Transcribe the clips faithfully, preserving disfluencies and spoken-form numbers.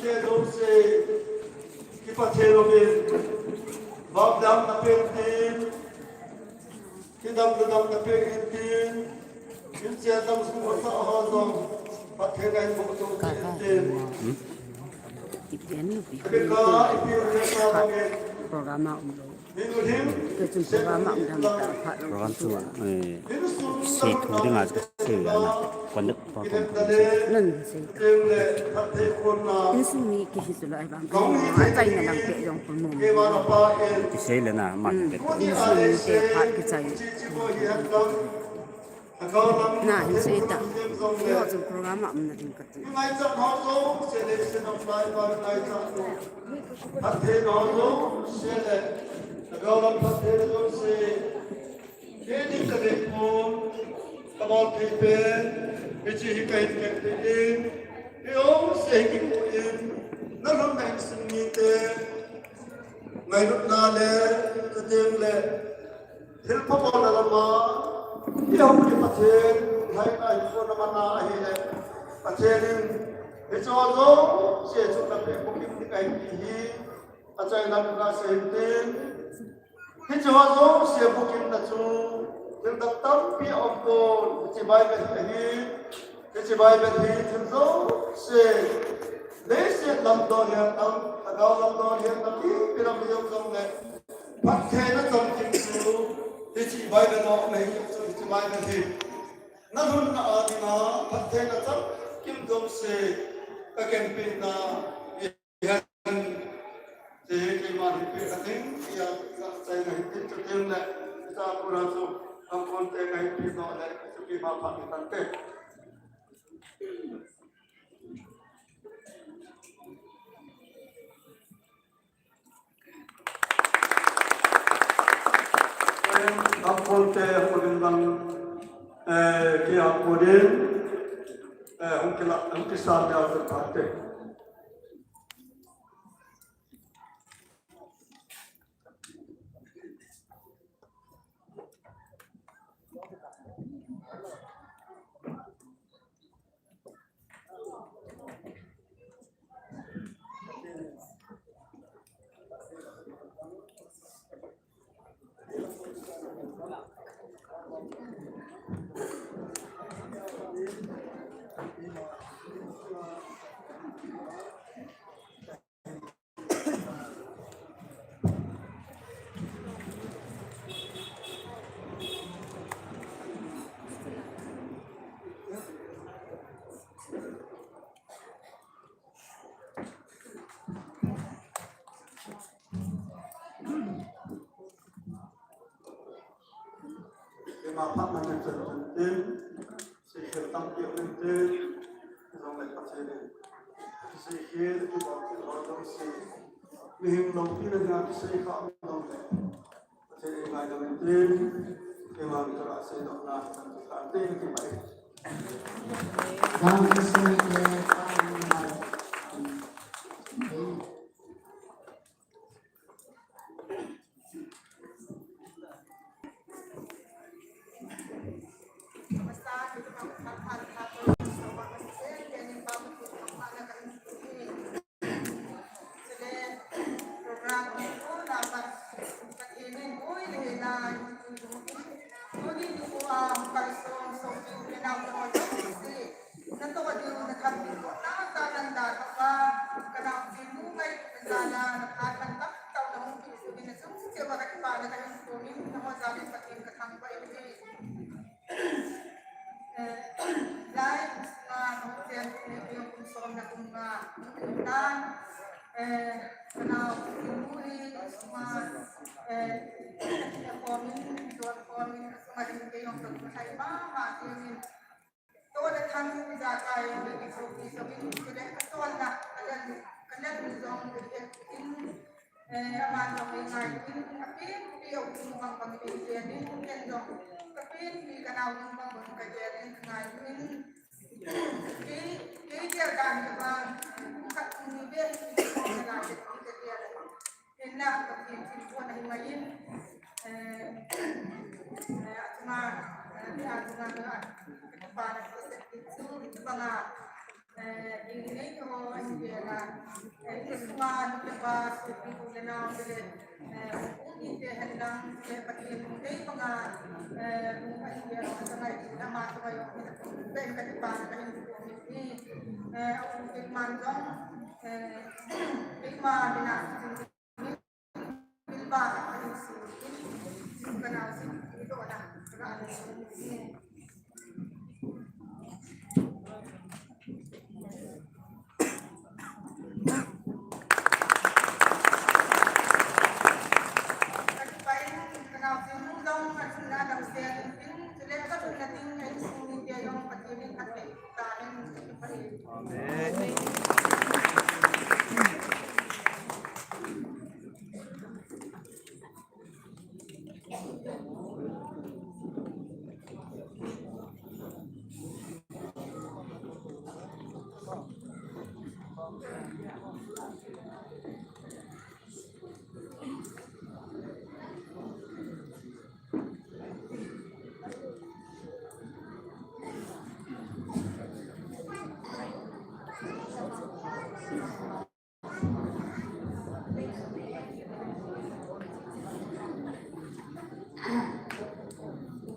Te jouse, ki Pathen uvin, vangam na pe intin, kidang na dang na pe intin, in chen dang sung ho sa ho jong, Pathen a in bok tu intin. Ipi anu pi. Ipi ka, ipi ka, ipi ka, program a um lou. Kei chun program a um dang ta phat. Program chu, eh, sei thu dinga sei ana conduct program. Nan sei. Insung mi kihi chu lai bang. Achaina lang pe jong pun mum. Kisei le na man pe. Insung mi te phat kichai. Na hin sei ta. Keiho chun program a umna ding kati. Ngaichat ho jouse le, se nong lai ba ngaichat ho. Phatthei ho jouse le, lhagao lam phatthei jouse. Kei ding kadei pon, kabol thei pen, hiche hi kahin vet thei in. Hiche jouse hi kimu in, nalhunna insung mite. Ngailutna le, chuteng le, thilpha bolna lama, i hung ki Pathen, lungheina hinkho na mana ahile, Pathen in, hiche jouse chu na pe bukim ding ahi ti hi, achaina a kasei hin tin, hiche jouse bukimna chu, thil dang tampi aum pon, hiche Bible hi ahi, hiche Bible hi thil jouse, leiset lam don hihen lang, lhagao lam don hihen lang, ipi lam hi jong jong le, phattheina chamkim chu, hiche Bible a um ahi chu, hiche Bible hi. Nalhunna a dinga, phattheina chamkim jouse, kakhenpina, ihen, ti hi keiman hin pe kating, tia, chaina hin tin, chuteng le, cha kura chu, Angkon te kahin pe doh le, chu keima phat ni tante. Angkon te, Angkon in lang, eh, kia Angkon in, eh, hung kila, hung kisa dia tante. Keima phat na chen chen tin, seikhel tampi um in tin, jong le Pathen in, seikhel kibol kibol jong si, mihem loupina dinga kisei kha um jong le, Pathen in ngaidam in tin, keima mi tora seidohna, chan chu khan tin kipai. Dam kisei le, Natoh diu, natham diu, nasa nanda thapa, kanao diu ngai, nasa na, napha than tam, tau na hung pi, su bin na sung, se wa ka pa na ka hung ko min, na ho ja bin Pathen ka thang pa in di. Eh, lai, sunga, na ho chen, ni pi kum som na kum nga, na, eh, kanao diu ni, sunga, eh, ko min, don ko min, sunga din ke yong ka thai ma, ma, diu min. Tona thang ijakai ni kichopi sawin, chule katona, kalan, kalan jong in, eh, aman jong ingai in, apipi aum bang bang in, in, in jong, kapipi kanao bang bang kagen in, ngai in, ki, ki dia kan ka bang, kat ni be, ni ko na la, ki dia. Hinla, Pathen thilpha ahi mai in, eh, eh, achunga, eh, achunga, eh, pa na sa sa chu, banga, Eh, i nei ho, i bela, eh, i sunga, i ke pa, i pu le nau, i le, eh, u ni te hen lang, le Pathen, nei panga, eh, u ai ke, u ta ngai, na ma ta ngai, u ni ta, ben ka ti pa, ka hin ku ni, eh, u ke man jong, eh, ke ma, bina,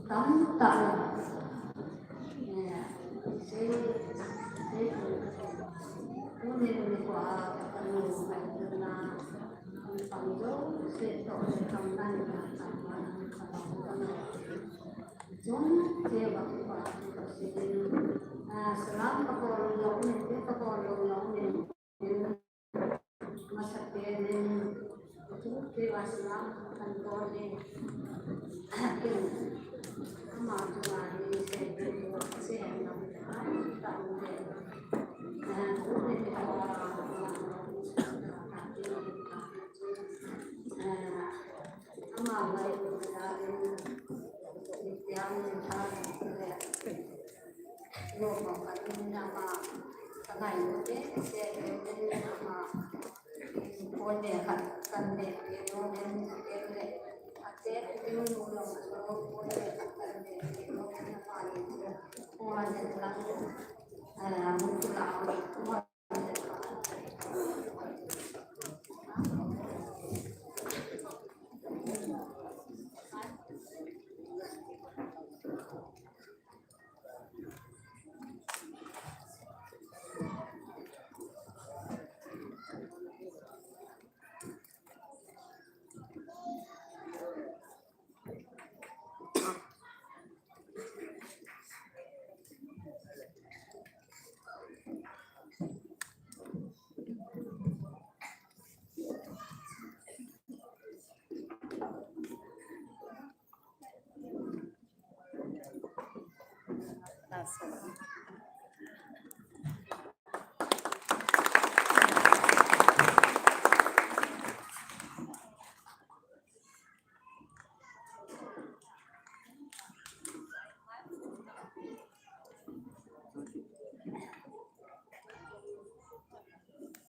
Tam tah. Eh, se, se, tuni ni kwa, anu, na, pang jo, se to, se tam na ni na, tam na, tam na. Jong, se ba, ba, se, ah, salam ka ko lo ni, ka ko lo ni. Masapen in, tu ke wa salam kan ko ni. Kin, ama tu wa ni se, se, se,